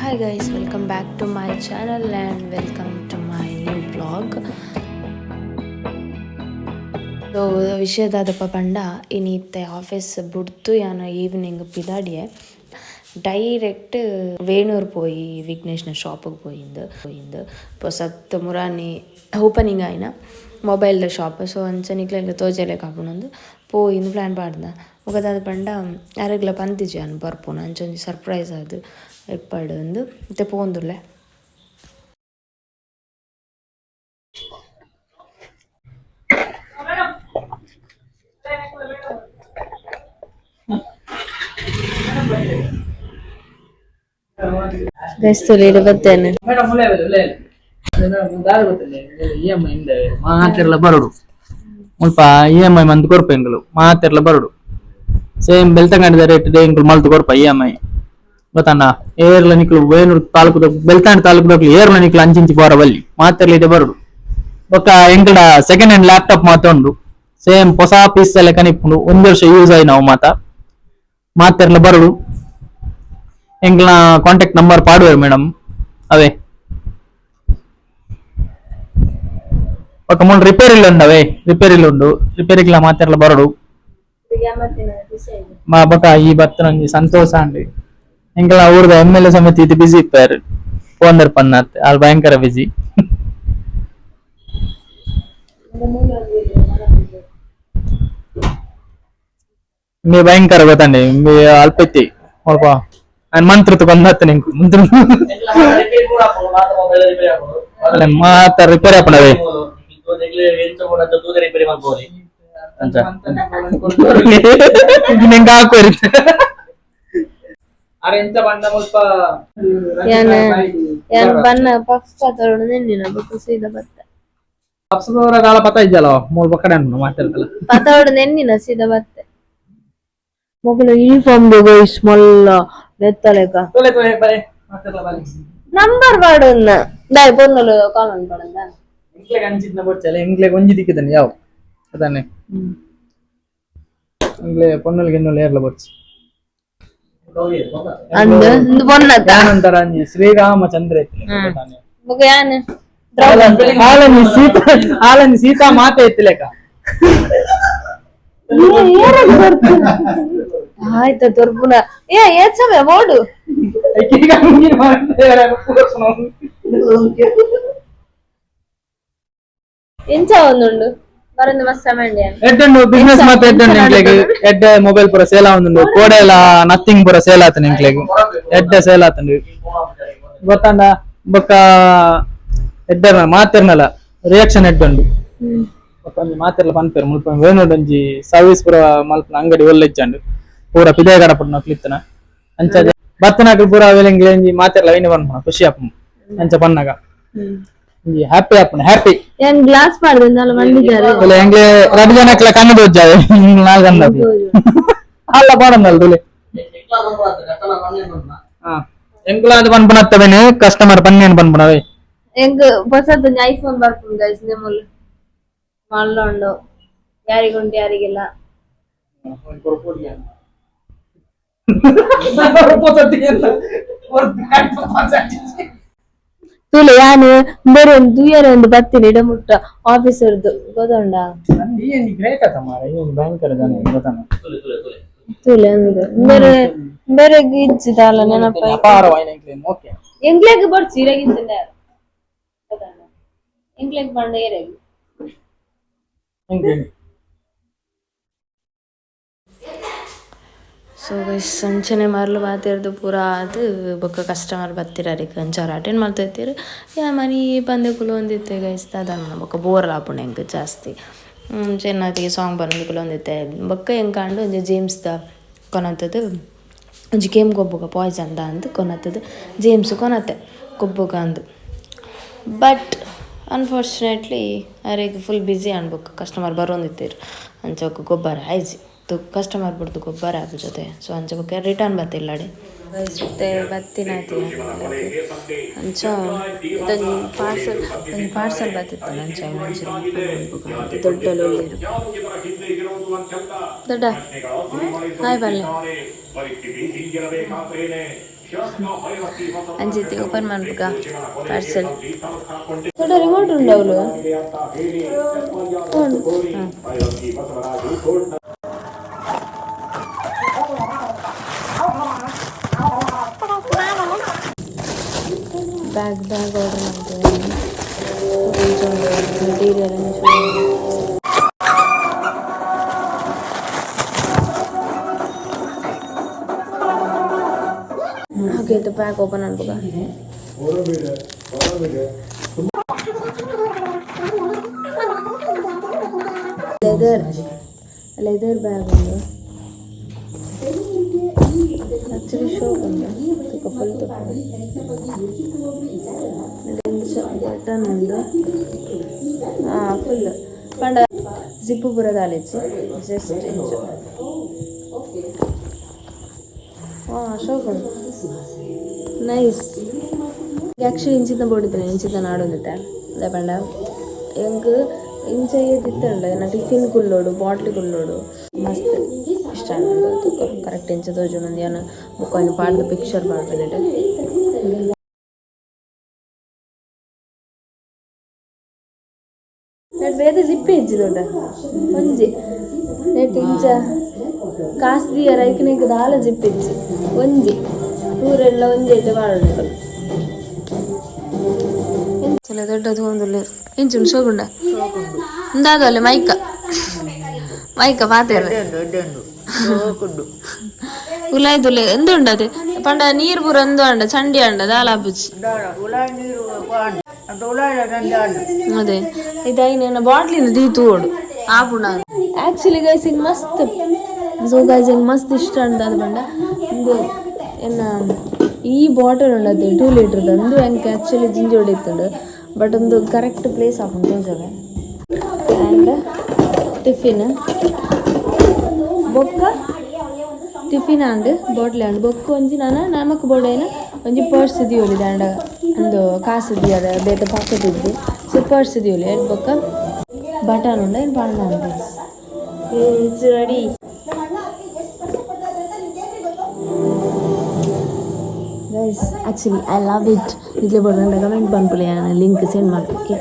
Hi guys, welcome back to my channel and welcome to my new vlog. So ವಿಷಯ ದಾದಪ್ಪ ಪಂಡ, ಇನಿತ್ತೆ office ಬುಡ್ದು ಯಾನ್ evening ಪಿದಾಡಿಯೆ. Direct Venur ಪೋಯಿ, ವಿಘ್ನೇಶ್ನ ಶಾಪಿಗೆ ಪೋಯಿಂದು ಪೋಯಿಂದು. ಪೊಸತ್ ಮುರಾನಿ ಓಪನಿಂಗ್ ಆಯಿನ ಮೊಬೈಲ್ದ ಶಾಪ್. ಸೊ ಅಂಚ ನಿಕ್ಲೆಗ್ ತೋಜೆಲೆಕ ಆಪುಂಡು ಪೋಯಿಂದು ಪ್ಲ್ಯಾನ್ ಪಾಡ್ದ. ಬೊಕ ದಾದ ಪಂಡ, ಯಾರೆಗ್ಲ ಪಂತಿಜಿ ಯಾನ್ ಬರ್ಪುನ. ಅಂಚ ಒಂಜಿ ಸರ್ಪ್ರೈಸ್ ಆದ್ ಇಪ್ಪಡ್ ಅಂದ್ ಇತ್ತೆ ಪೋವೊಂದುಲ್ಲೆ. ಬೆಸ್ತುಲು ಬತ್ತೇನೆ. ಮೇಡಮ್, ಮಾತೆರ್ಲ ಬರಡು. ಮುಲ್ಪ ಇಎಂಐ ಮಂತ್ ಕೊರ್ಪ ಎಂಕುಲು. ಮಾತೆರ್ಲ ಬರಡು. ಸೇಮ್ ಬೆಳ್ತಂಗಡಿದ ರೇಟ್ ಎಂಕುಲು ಮಲ್ತ್ ಕೊರ್ಪ ಇಎಂಐ, ಗೊತ್ತಣ್ಣ? ಏರ್ಲ ನಿಕ್ಲು ವೇಣೂರು ತಾಲೂಕುದ, ಬೆಳ್ತಂಗಡಿ ತಾಲೂಕುದಕ್ಲು ಏರ್ಲ ನಿಕ್ಲು ಅಂಚಿಂಚಿ ಪೋರ ಬಲ್ಲಿ. ಮಾತೆರ್ಲ ಇದೆ ಬರಡು. ಬೊಕ್ಕ ಎಂಕಡ second hand laptop ಮಾತ ಉಂಡು. ಸೇಮ್ ಹೊಸ ಪೀಸ್ ಲೆಕ್ಕನೆ ಇಪ್ಪುಂಡು. ಒಂಜಿ ವರ್ಷ ಯೂಸ್ ಆಯಿನವು ಮಾತ. ಮಾತೆರ್ಲ ಬರಡು. ಎಂಕ್ಲ ಕಾಂಟ್ಯಾಕ್ಟ್ ನಂಬರ್ ಪಾಡುವೆರ್ ಮೇಡಮ್ ಅವೇ. ಬೊಕ್ಕ ಮೂಲು ರಿಪೇರ್ ಇಲ್ಲ ಉಂಡವೇ, ರಿಪೇರ್ ಇಲ್ಲ ಉಂಡು. ರಿಪೇರಿಗ್ಲ ಮಾತೆರ್ಲ ಬರಡು. ಮಾ ಬೊಕ್ಕ ಈ ಬತ್ತನ ಒಂಜಿ ಸಂತೋಷ ಅಂಡ್ ಎಂಕಲ ಊರ್ದ ಎಂ.ಎಲ್.ಎ ಸಮೇತ ಇತ್ತೆ ಬಿಸಿ ಇಪ್ಪೆರ್. ಪೋಂದರ್ ಪನ್ನಾತ್ ಆಲ್ ಭಯಂಕರ ಬಿಸಿ. ಮೇ ಭಯಂಕರ ಗೊತ್ತಂಡೆ ಮೇ ಅಲ್ಪೆತ್ತಿ ಅಲ್ಪ ಅಂಡ್ ಮಂತ್ರ ಬಂದತ್ತ ನಿಂಕು ಮಂತ್ರ ಮಾತ ರಿಪೇರಿ ಆಪುಂಡವೇ. ಅಂಚ ನಿಂಗೆ ಹಾಕುವರಿ. ಅರೆ, ಎಂತ ಬಣ್ಣ ಮುಲ್ಪ? ಯಾನ್ ಯಾನ್ ಬನ್ನ ಪಫ್ ಪತೊಡು ನೆನ್ನಿನ, ಬೊಕ ಸೀದಾ ಬತ್ತ. ಪಪ್ಸದವರ ದಾಳ ಪತ್ತ ಇಜ್ಜಲ್ಲ, ಮೂಲು ಬೊಕ್ಕಡೆ ಉಂಟು ಮಾತೆರ್ತಲ್ಲ. ಪತೊಡು ನೆನ್ನಿನ, ಸೀದಾ ಬತ್ತೆ. ಮೊಕುಲು ಯೂನಿಫಾರ್ಮ್ ಗೈಸ್, ಮಲ್ಲ ನೆತ್ತಲೆಕ. ತೋಲೆ ತೋಲೆ, ಬರೆ ಮಾತೆರ್ಲ ಬಲೆ. ನಂಬರ್ ಪಾಡುನ್ನ ದಾಯೆ ಪೊನ್ನುಲು ಕಾಲ್ ಪಡಂದ. ಎಂಕ್ಲೆಗ್ ಅಂಚಿದ್ನ ಬೊಡ್ಚಲ್ಲ. ಎಂಕ್ಲೆಗ್ ಒಂಜಿ ದಿಕ್ಕಿದನೆ ಯಾವ ಅದಾನೆ. ಎಂಕ್ಲೆ ಪೊಣ್ಣುಲು ಗಿಣ್ಣುಲು ಏರ್ಲ ಬೊಡ್ಚಿ. ಅಂದ್ ಇಂದು ಪೊನ್ನತ್ತ. ಯಾನಂತರ ಅಂಜಿ ಶ್ರೀರಾಮಚಂದ್ರ ಇತ್ತಿಲೆ ಗೊತ್ತಾನೆ. ಬೊಕ ಯಾನ್ ಆಲಂಜಿ ಸೀತಾ, ಆಲಂಜಿ ಸೀತಾ ಮಾತೆ ಇತ್ತಿಲೆಕ. ಆಯ್ತ, ತೊರ್ಪುನ ಏ ಏತ್ ಸಮಯ ಬೋಡು. ಎಂಚ ಒಂದುಂಡು ಬರಂದು ಮಸ್ತ್ ಸಮಯ. ಎಡ್ಡುಂಡು ಬಿಸ್ನೆಸ್ ಮಾತ ಎಡ್ಡುಂಡು ಎಂಕ್ಲೆಗ್. ಎಡ್ಡೆ ಮೊಬೈಲ್ ಪೂರ ಸೇಲ್ ಆವೊಂದುಂಡು. ಕೋಡೆಲ ನಥಿಂಗ್ ಪೂರ ಸೇಲ್ ಆತುಂಡು ಎಂಕ್ಲೆಗ್. ಎಡ್ಡೆ ಸೇಲ್ ಆತುಂಡು, ಗೊತ್ತಂಡ? ಬೊಕ್ಕ ಎಡ್ಡೆ ಮಾತೆರ್ನಲ ರಿಯಾಕ್ಷನ್ ಎಡ್ಡುಂಡು. ಬೊಕ್ಕ ಒಂಜಿ ಮಾತೆರ್ಲ ಪನ್ಪೆರ್, ಮುಲ್ಪ ವೇಣೂರ್ಡ್ ಒಂಜಿ ಸರ್ವಿಸ್ ಪೂರ ಮಲ್ಪುನ ಅಂಗಡಿ ಒಲ್ಲೆ ಇಜ್ಜಂಡ್, ಪೂರ ಪಿದಯಿ ಕಡಪುಡುನಕ್ಲು ಇತ್ತನ. ಅಂಚ ಬತ್ತನಕ್ಲು ಪೂರ ಅವೆಲ್ ಒಂಜಿ ಮಾತೆರ್ಲ ಐನೆ ಪನ್ಪುನ, ಖುಷಿ ಆಪುಂಡು. ಅಂಚ ಪನ್ನಗ ಒಂಜಿ ಹ್ಯಾಪಿ ಆಪುಂಡು, ಹ್ಯಾಪಿ. ಯಾನ್ ಗ್ಲಾಸ್ ಪಾಡ್ದೆ ನಾಲ್ ಮಂಡಿದ್ದಾರೆ. ತುಲೆ, ಎಂಗ್ಲೆ ರಡ್ಡ್ ಜನಕ್ಲ ಕಣ್ಣು ತೋಜ್ಜಾವೆ, ನಾಲ್ ಗಂಧ ಅಲ್ಲ ಪಾಡಂದಲ್ಲ ತುಲೆ. ಎಂಕುಲಾದ ಪನ್ಪುನತ್ತವೇನು ಕಸ್ಟಮರ್ ಪನ್ನೇನು ಪನ್ಪುನವೇ. ಎಂಕ್ ಹೊಸತ್ ಒಂಜಿ ಐಫೋನ್ ಬರ್ಪುಂಡು ಗೈಸ್. ನಿಮುಲ್ ಮಲ್ಲ ಉಂಡು, ಯಾರಿಗುಂಟು ಯಾರಿಗಿಲ್ಲ. ತುಲೆ, ಯಾನ್ ಬೇರೆ ಒಂದು ತೂಯರೆ ಒಂದು ಬತ್ತಿನಿ ಇಡ ಮುಟ್ಟ ಆಫೀಸರ್ದು, ಗೊತ್ತುಂಡಾ? ಗ್ರೇಟ್ ಆತ ಮಾರ್ರೆ, ಈ ಭಯಂಕರ ಜನ ಗೊತ್ತಾನ. ತುಲೆ ಅಂದ್ ಬೇರೆ ಬೇರೆ ಇಜ್ಜಿ ದಾಲ ನೆನಪ. ಅಪಾರವಾಯಿನ ಎಂಕ್ಲೇನ್ ಓಕೆ. ಎಂಕ್ಲೆಗ್ ಬೊಡ್ಚಿ, ಇರೆಗಿತ್ತಿಂದ ಎಂಕ್ಲೆಗ್ ಪಂಡ ಏರೆಗ್? ಎಂಕ್ಲೇನ್ ಸೊ ಗೈಸ್, ಅಂಚನೆ ಮರ್ಲು ಮಾತೆರ್ದು ಪೂರ ಆದ್ ಬೊಕ್ಕ ಕಸ್ಟಮರ್ ಬತ್ತಿರ, ಅಂಚ ಅವ್ರು ಅಟೆಂಡ್ ಮಲ್ತಿತ್ತೆರ್. ಯಾ ಮನಿ ಪಂದೆ ಕುಲೊಂದಿತ್ತೆ ಗೈಸ್. ದಾದ ಬೊಕ್ಕ ಬೋರ್ ಆಪುಂಡು ಎಂಕ್ ಜಾಸ್ತಿ. ಅಂಚೆನಾತಿಗೆ ಸಾಂಗ್ ಪನೊಂದು ಕುಲೊಂದಿತ್ತೆ. ಬೊಕ್ಕ ಎಂಕಾಂಡ್ ಒಂಜಿ ಜೇಮ್ಸ್ದ ಕೊನತ್ತದು ಒಂಜಿ ಗೇಮ್ ಗೊಬ್ಬುಗ, ಪಾಯ್ಸನ್ ದ ಅಂದ್ ಕೊನತ್ತದು ಜೇಮ್ಸ್ ಕೊನತ್ತೆ ಗೊಬ್ಬುಗ ಅಂದ್. ಬಟ್ ಅನ್ಫಾರ್ಚುನೇಟ್ಲಿ ಅರೆಗ್ ಫುಲ್ ಬ್ಯುಸಿ ಆಂಡ್. ಬೊಕ್ಕ ಕಸ್ಟಮರ್ ಬರೊಂದಿತ್ತೆರ್. ಅಂಚ ಬೊಕ್ಕ ಗೊಬ್ಬರ ಆಯ್ಜಿ. ಕಸ್ಟಮರ್ ಬುಡ್ದು ಗೊಬ್ಬರ ಆಪು ಜೊತೆ. ಸೊ ಅಂಚ ಬೊಕ್ಕ ರಿಟರ್ನ್ ಬತ್ತಿಲ್ಲಡೆ ಇತ್ತೆ ಬತ್ತಿನಾತಿ. ಅಂಚ ಇದೊಂಜಿ ಪಾರ್ಸೆಲ್, ಒಂಜಿ ಪಾರ್ಸೆಲ್ ಬತ್ತಿತ್ತು. ಅಂಚ ಒಂಜಿ ದೊಡ್ಡ ಉಲ್ಲೆರ್. ದೊಡ್ಡ ಹಾಯ್ ಬಲ್ಲೆ. ಅಂಚಿತ್ತಿ ಓಪನ್ ಮನ್ಪುಗ ಪಾರ್ಸೆಲ್. ದೊಡ್ಡ ರಿಮೋಟ್ ಉಂಡು. ಬ್ಯಾಗ್ ಬ್ಯಾಗ್ ಆರ್ಡರ್ ಮಾಡ್ತೇವೆ. ಮೆಟೀರಿಯಲ್. ಓಕೆ, ಇದು ಬ್ಯಾಗ್ ಓಪನ್ ಅನ್ಬೋಗ. ಲೆದರ್ ಲೆದರ್ ಬ್ಯಾಗ್ ಉಂಡು. ಆಕ್ಚುಲಿ ಶೋಕ್ ಉಂಡು. ಫುಲ್ ಬಟನ್ ಉಂಡು. ಹಾಂ, ಫುಲ್ ಪಂಡ ಜಿಪ್ಪು ಪೂರ ದಾಲಿಜ್ಜಿ, ಜಸ್ಟ್ ಇಂಚ. ಹಾಂ, ಶೋಕ್ ಉಂಡು. ನೈಸ್. ಆ್ಯಕ್ಚುಲಿ ಇಂಚಿನ ಬೋಡಿತ್ತನೆ, ಇಂಚಿನ ನಾಡೊಂದಿತ್ತೆ. ದಾಯೆ ಪಂಡ ಎಂಕ್ ಇಂಚ ಏತಿತ್ತಂಡ ಎನ್ನ ಟಿಫಿನ್ ಕುಲ್ಲೋಡು, ಬಾಟ್ಲಿ ಕುಲ್ಲೋಡು, ಮಸ್ತ್ ಇಷ್ಟ ಆಂಡ್. ಕರೆಕ್ಟ್ ಇಂಚ ತೋಜುಂಡು. ಯಾನ್ ಬೊಕ್ಕ ಐನ್ ಪಾಡ್ದ್ ಪಿಕ್ಚರ್ ಪಾಡ್ಪೆನೆಟ್. ನೆಟ್ ಬೇತೆ ಜಿಪ್ಪೆ ಇಜ್ಜಿ ದೊಡ್ಡ ಒಂಜಿ. ನೆಟ್ ಇಂಚ ಕಾಸ್ ದಿಯರ ಐಕ್ ದಾಲ ಜಿಪ್ ಇಜ್ಜಿ. ಒಂಜಿ ಪೂರೆಲ್ಲ ಒಂಜಿ ಎಡ್ಡೆ ಪಾಡೊಂಡು. ಚಲ ದೊಡ್ಡದು ಒಂದುಲ್ಲೆರ್. ಎಂಚುಂಡು? ಶೋಕುಂಡ? ಇಂದಾದಲ್ಲ ಮೈಕ ಮೈಕ ಪಾತೆರ ಉಲಾಯ್ದುಲೆ. ಎಂತ ಉಂಡದೆ ಪಂಡ ನೀರ್ ಪೂರ ಎಂದ ಅಂಡ ಚಂಡಿ ಅಂಡ ದಾಲ ಆಪುಜಿ. ಅದೇ ಇದಾಯಿನ ಬಾಟ್ಲಿನ ದೀ ತೂವೊಡು ಆಪುಂಡ. ಆಕ್ಚುಲಿ ಗೈಸ್, ಹಿಂಗ್ ಮಸ್ತ್. ಸೊ ಗೈಸ್, ಹಿಂಗ್ ಮಸ್ತ್ ಇಷ್ಟ ಅಂದ ಪಂಡ ಇಂದು ಎನ್ನ ಈ ಬಾಟಲ್ ಉಂಡತೆ 2 ಲೀಟರ್ದ. ಅಂದು ಎಂಕ್ ಆಕ್ಚುಲಿ ಜಿಂಜೋಡಿ ಇತ್ತುಂಡು, ಬಟ್ ಒಂದು ಕರೆಕ್ಟ್ ಪ್ಲೇಸ್ ಆಪುಂಡು ತೋಜವೆ. ಆ್ಯಂಡ್ ಟಿಫಿನ್ ಬೊಕ್ಕ ಟಿಫಿನ್ ಆಂಡ್, ಬಾಟ್ಲಿ ಆಂಡ್. ಬೊಕ್ಕ ಒಂಜಿ ನಾನ ನಮಕ್ ಬೋಡೈನ ಒಂಜಿ ಪರ್ಸ್ ದಿಯೊಲಿ. ದಾಂಡ ಒಂದು ಕಾಸು ದಿಯರ ಬೇತೆ ಪಾಕೆಟ್ ಇದ್ದು. ಸೊ ಪರ್ಸ್ ದಿಯೊಲಿ. ಬೊಕ್ಕ ಬಟನ್ ಉಂಡು. ಏನು ಪಾಂಡ. It's ready, guys. Actually I love it. Idli board comment ಬಂದ್ಬಿಡಿ, ಲಿಂಕ್ ಸೆಂಡ್ ಮಾಡಿ. ಓಕೆ.